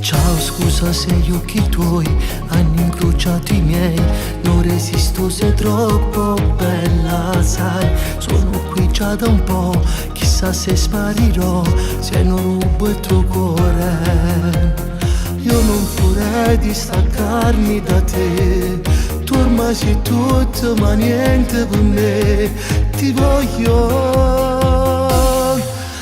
Ciao, scusa se gli occhi tuoi hanno incrociato i miei. Non resisto, sei troppo bella, sai. Sono qui già da un po', chissà se sparirò, se non rubo il tuo cuore. Io non vorrei distaccarmi da te. Tu ormai sei tutto, ma niente per me. Ti voglio.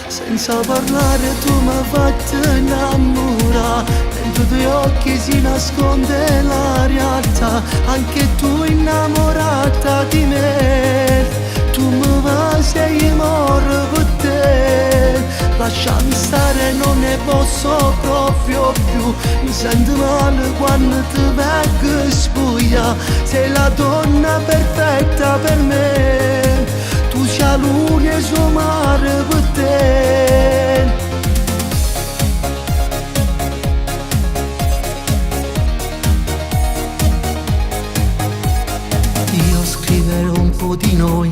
Senza parlare tu mi hai fatto innamorare. Dentro i tuoi occhi si nasconde la realtà. Anche tu innamorata di me. Tu mi vai e io moro per te. Lasciami stare, non ne posso proprio più. Mi sento male quando ti vengo spuglia. Sei la donna perfetta per me. Tu sei la luna e so mare per te. Io scriverò un po' di noi,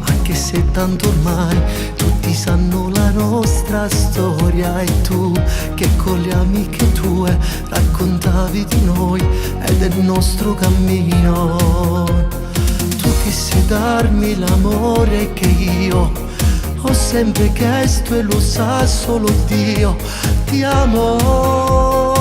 anche se tanto ormai tutti sanno la nostra storia. E tu che con le amiche tue raccontavi di noi e del nostro cammino. Tu che sai darmi l'amore che io ho sempre chiesto e lo sa solo Dio. Ti amo.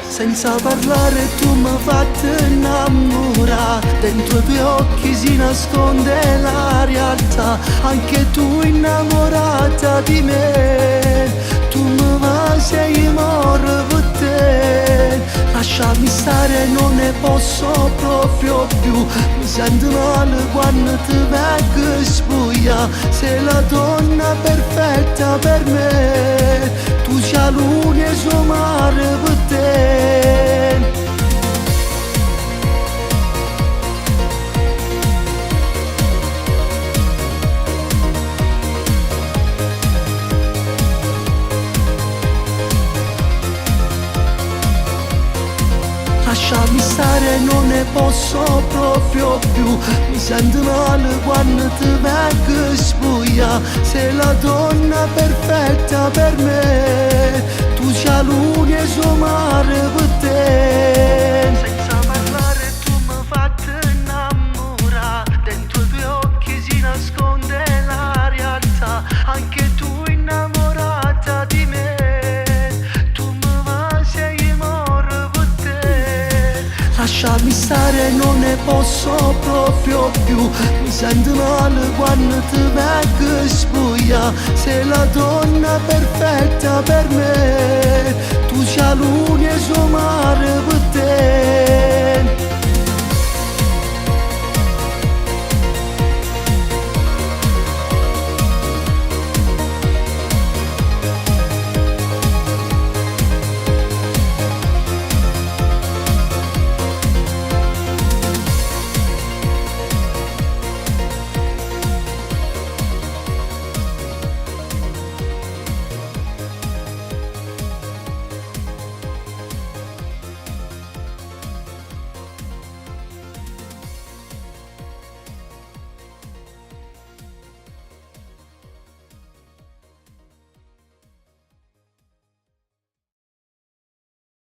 Senza parlare tu mi hai fatto innamorare. Dentro i tuoi occhi si nasconde la realtà. Anche tu innamorata di me. Tu mi vai e io moro per te. Lasciami stare, non ne posso proprio più. Mi sento male quando ti vengo spuglia. Sei la donna perfetta per me. Tu sei la luna e so mare per te. Lasciami stare, non ne posso proprio più. Mi sento male quando ti vengo spuglia. Sei la donna perfetta per me. Tu sei la luna e so mare per te. Senza parlare tu mi hai fatto innamorare. Dentro i tuoi occhi si nasconde la realtà. Anche tu innamorata di me. Tu mi vai e io moro per te. Lasciami stare, non ne posso proprio più. Mi sento male quando ti vengo spuglia. Sei la donna perfetta per me. Tu sei la luna.